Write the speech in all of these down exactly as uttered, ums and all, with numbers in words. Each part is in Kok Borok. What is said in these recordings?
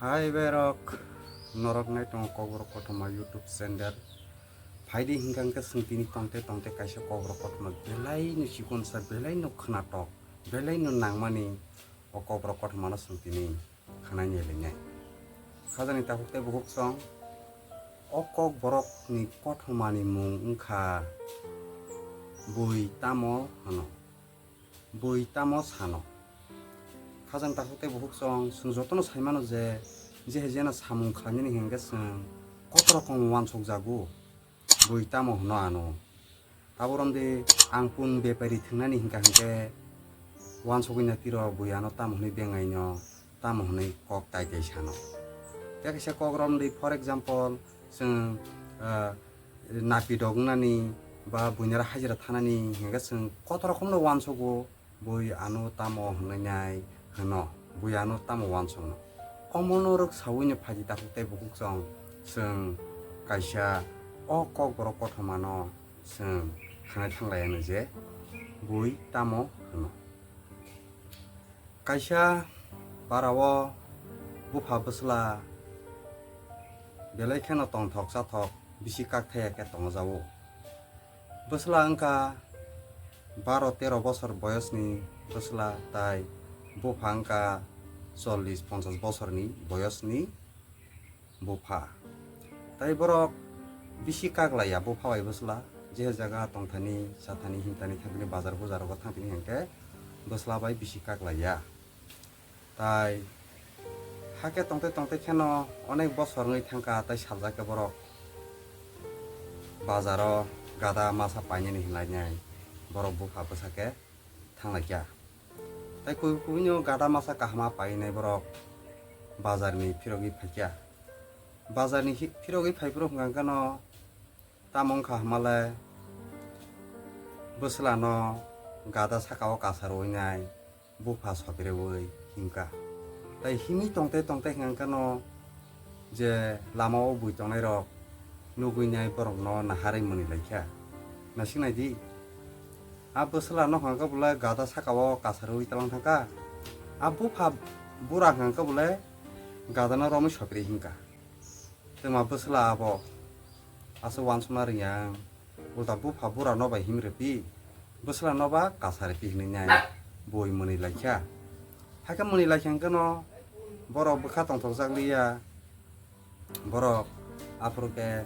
Hai berok, norok nai tongo Kokborok Kothoma YouTube channel. Phaidi hinkha hinkhe chwng tini tongte tongte kaisa Kokborok Kothoma belai no chikonsa, belai no khwnatok, belai no nangmani o Kokborok Kothoma no chwng tini khwnai nailainai. Khajani takhuk tei bukhuk song, o Kokborok ni Kothoma ni mung wngkha Bui Tamo Hwno. Bui Tamo Sano. Khajani takhuk tei bukhuk song, chwng jotono saimano je, je hai jeno samung khlainani hinkhe chwng kotorokom uansuk jago, Bui Tamo Hwno Ano. Abo romdi ang pun bepari thwngnani hinkha hinkhe uansugwi na tiro Bui Ano tamo hwnwi bengaino, tamo hwnwi kok tai tai sano. Tei kaisa kok romdi, for example, chwng, ah, napi dok wngnani ba buinaro hajira thanani hinkhe chwng kotorokomno uansugo, Bui Ano tamo hwnwi nai hwno, Bui Ano tamo uansukno. Omono rwk sawino phaidi takhuk tei bukhuk song, chwng kaisa o Kokborok Kothomano chwng khwnai thanglaiyano je Bui Tamo Hwno. Kaisa parao bupha bwsla belai kheno tongthok chathok, bisi kakthaiya khe tongjago. Bwsla wngkha baro tero bosor boyosni bwsla, tai bupha wngkha chollish ponchash bosorni boyosni bupha. Tai borok bisi kaklaiya bupha bai bwsla, je jaga tongthani, chathani, himthani, thangthani, bazar bujarogo thangthani hinkhe bwsla bai bisi kaklaiya. Tai hakhe tongte tongte kheno onek bosor wngwi thangkha, tai saljak khe borok bazaro gada masa painani hinlainai borok bupha bwsa khe thanglaikha. Tai kubui kubui no gada masa kahama painai borok bazar ni phirogwi phaikha. Bazar ni hi-, phirogwi phaiphuru hwnkha khe no tamo wngkha hwnmale bwsla no gada saka o kasarwi nai bupha sopirewi himkha. Tai himwi tongte tongte hwnkha khe no je lama o bui tongnai rok nugwi nai borok no naharwi mwnwi laikha. Naising nai di. A bwsla no hwnkha khe bole gada saka o kasarwi talang thangkha. A bupha bura hwnkha khe bole gada no romwi sopiri himkha. Twma bwsla abo aswk uansukna rwya ang. Ulta bupha bura no bai himrwphi. Bwsla no ba kasarwphi hwnwi nai bui mwnwi laikha. Hakhe mwnwi laikha hwnkhe no borok bwkha tongthokjak liya. Borok aphuru khe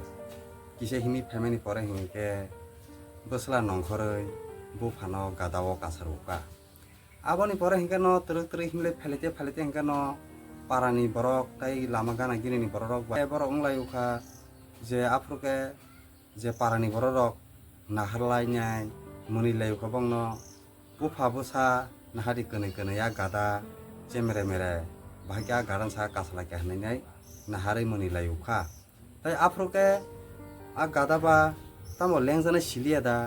kisa himwi phaimani pore hinkhe bwsla nongkhorwi buphano gada o kasarwkha. Aboni pore hinkhe no twrwk twrwk himlai phailai tei phailai tei hinkhe no parani borok tei lama gana gini ni borok rok bai borok wng lai ukha je aphuru khe je parani borok rok nahar lai nai mwnwi lai ukha bongno. Bupha bwsa nahadi kwnwi kwnwi a gada chemere mere, bahai khe a gada ni saka kasalai kha hinwi nai naharwi mwnwi lai ukha. Tai aphuru khe a gada ba tamo lengjaknai siliya da,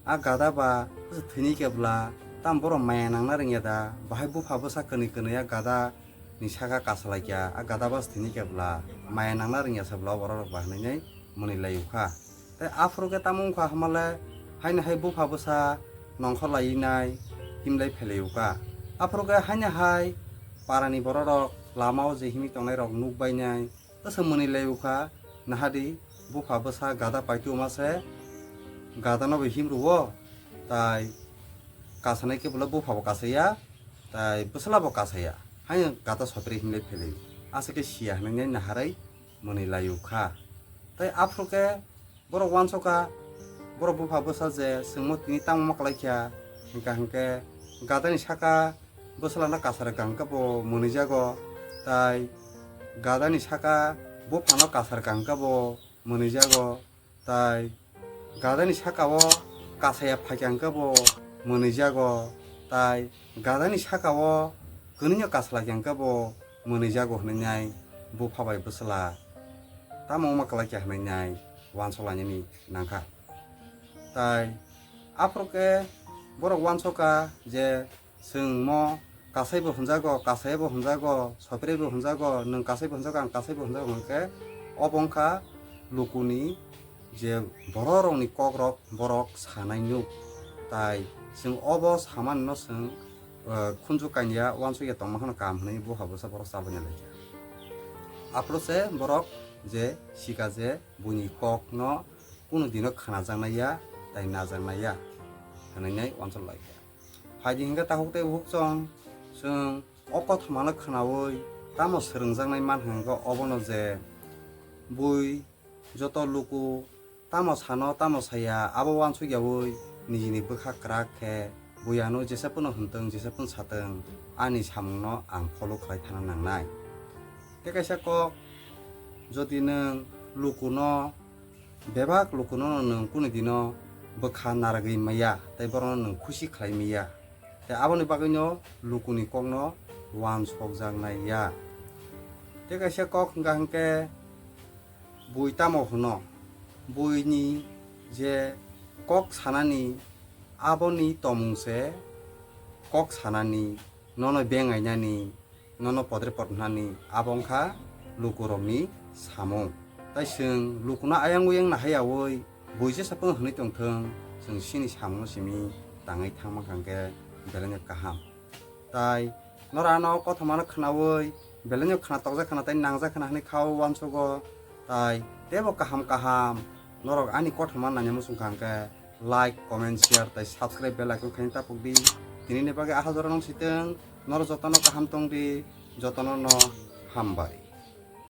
a gada ba bwsa thwini khe bwla tamo borok maya nangna rwngya da, bahai bupha bwsa kwnwi kwnwi a gada ni saka kasalai kha, a gada ba thwini khe bwla maya nangna rwngya se bwla o borok rok ba hinwi nai mwnwi lai ukha. Tai aphuru khe tamo wngkha hwnmale, haino hai bupha bwsa nongkhor laiwi nai himlai phelai ukha. Aphuru khe haino hai parani borok rok lama o je himwi tongnai rok nuk bai nai, bwsa mwnwi lai ukha, nahadi bupha bwsa gada paituma se gada no bai him rwo, tai kasanai khe bwla bupha bo kasaya, tai bwsla bo kasaya, haino gada sopiri himlai phelai, aswk khe siya hinwi nai naharwi mwnwi lai ukha. Tai aphuru khe borok uansukha, borok bupha bwsa je chwngno tini tamo ma kwlai kha, hinkha hinkhe gadani saka bwsla no kasar kha hwnkhe bo mwnwi jago, tai gadani saka buphano kasar kha hwnkhe bo mwnwi jago, tai gadani saka o kasaya phaikha hwnkhe bo mwnwi jago, tai gadani saka o kwnwi no kasalai kha hwnkhe bo mwnwi jago hinwi nai bupha bai bwsla tamo wngma kwlai kha hinwi nai uansuk lainani nangkha. Tai aphuru khe borok uansuk kha je chwng mo kasai bo hwnjago, kasai bo hwnjago, sopiri bo hwnjago, nwng kasai bo hwnjago, ang kasai bo hwnjago hwnkhe obo wngkha lukuni je borok rokni kok rok borok sanai nuk. Tai chwng obo samani no chwng, eh, khunju kanya uansuk ya tongma kheno kaham hinwi bupha bwsa borok chabwi nai lai kha. Aphuru se borok je sika je buini kok no kunu dino khnajaknai ya, tai najaknai ya, hwnwi nai uansuk lai kha. Phaidi hinkhe takhuk tei bukhuk chwng, chwng o kothoma no khnaui tamo swrwngjaknai man hwnkhe obono je bui joto luku tamo sano tamo saya abo uansuk yaui nijini bwkha kwrak khe bui ano jesa phano hwntwng jesa phano satwng ani samungno ang follow khlai thana nangnai. Tei kaisa kok, jodi nwng lukuno, bebak lukuno nwng kunu dino bwkha narwgwi maya tei borokno nwng khusi khlai maya, tei aboni bagwino lukuni kokno uansukjaknai ya. Tei kaisa kok hwnkha hwnkhe bui tamo hwno, buini je kok sanani aboni tomung se kok sanani, nono bengainani, nono podre pod hwnani, abo wngkha lukurokni samung. Tai chwng lukuno ayang uyang nahaiyaui bui jesa phano hwnwi tongthwng, chwng chini samungno simi tangwi thangma hwnkhe belai no kaham. Tai norok ano kothomano khnaui belai no khna tokjak khna tai nangjak khna hwnwi kha o uansugo. Tai teibo kaham kaham norok ani kothoma naina muchung kha hwnkhe like, comment, share tai subscribe bell icon khaina tapuk di. Tinini bagwi aha jora nung sitwng, norok jotono kaham tong di, jotono no hambai.